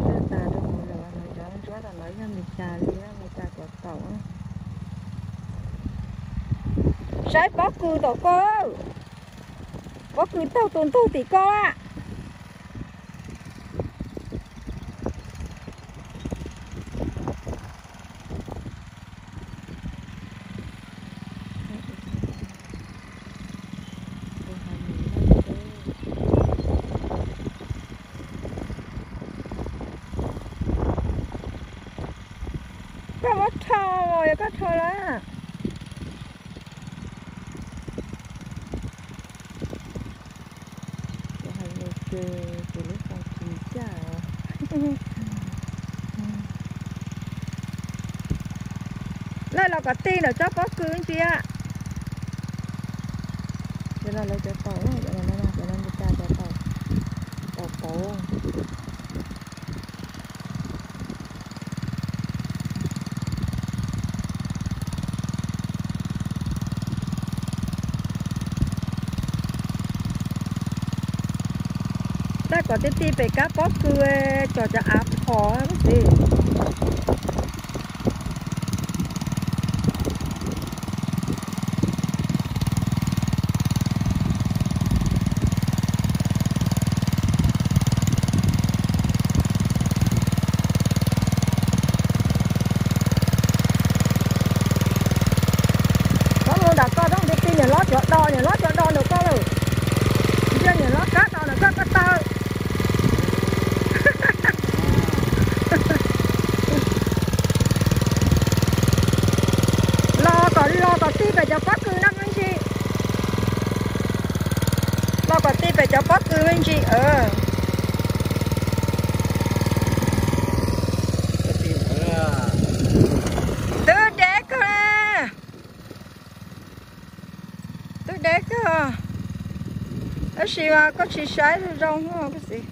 Xav tas rau kuv lawm, lawv cov ntsuab tom no yog Meskas li, Meskas cov taum. Saib pob kws tom koj, pob kws taug tus ntug tim koj a. Koj muab rho, yog koj rho lawm. Kuv hais lus ces kuv lub qau tsis ncaj. Lawv los kom tig ntawm tsob pob kws ntsia. Cov no lawv cov taum, cov no, cov no Meskas cov taum, taum pauv. Tab kom tig tig pem kab pob kws, tso cov av phom xwb. Koj mus nram koj, koj tig tig niam hlob cov do, niam hlob cov do ntawm koj lawm. Ntsia niam hlob kab do ntawm koj ko taw. Los kom, los kom tig pem cov pob kws no me ntsis. Los kom tig pem cov pob kws me ntsis. Twb deb kawg, twb deb kawg. Tab sis mas koj tsis saib zoo zoo.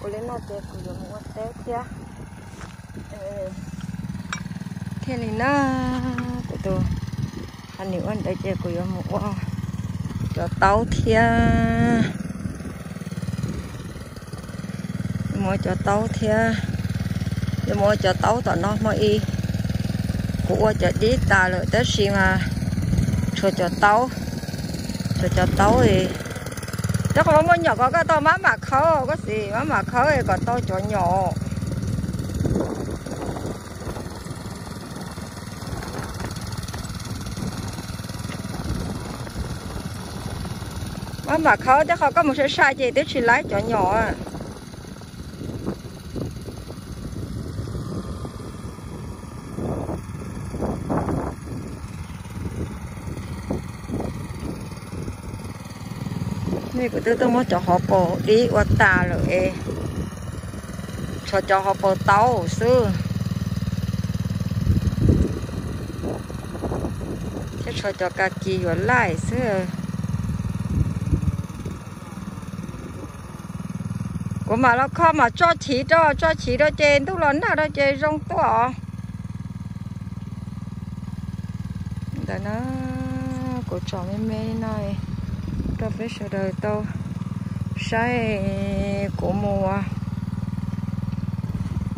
Ua li no ces kuv yuav mus ua teb thiab. Thiaj li na, kuv tus hais nim ua ntawd ces kuv yuav mus ua cov taub thiab. Mus ua cov taub thiab. Yuav mus ua cov taub tom no hmo ib. Kuv ua cov dib tas lawm tab sis mas tshuav cov taub, tshuav cov taub. Rau qhov muaj nyom ko koj tau mab mam khawb, koj xav mab mam khawb kom tau cov nyom. Mab mam khawb thiab, qhov koj mus sai sai ces twb tsis laib cov nyom. Nej, kuv twb tuaj muab cov hauv paus dib ua tas lawm es tshuav cov hauv paus taub xwb, thiab tshuav cov ka kis yuav laij xwb. Kuv mam los kho mam tso chiv rau, tso chiv rau ces ntuj los nag rau ces zoo tuaj os. Ntawm no kuv tso me me no rau peb sawv daws tau saib. Kuv mus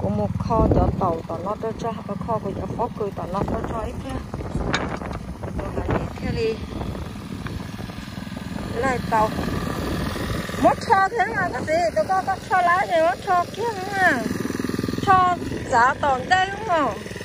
Kuv mus kho cov taum tom no rau tso, kho kuv cov pob kws tom no rau tso ib pliag, kuv tus haiv neeg thiaj li laij tau. Muab rho thiab mas koj txiv, tus koj koj rho lawm ces muab rho kiag na. Rho txav tom ntej os.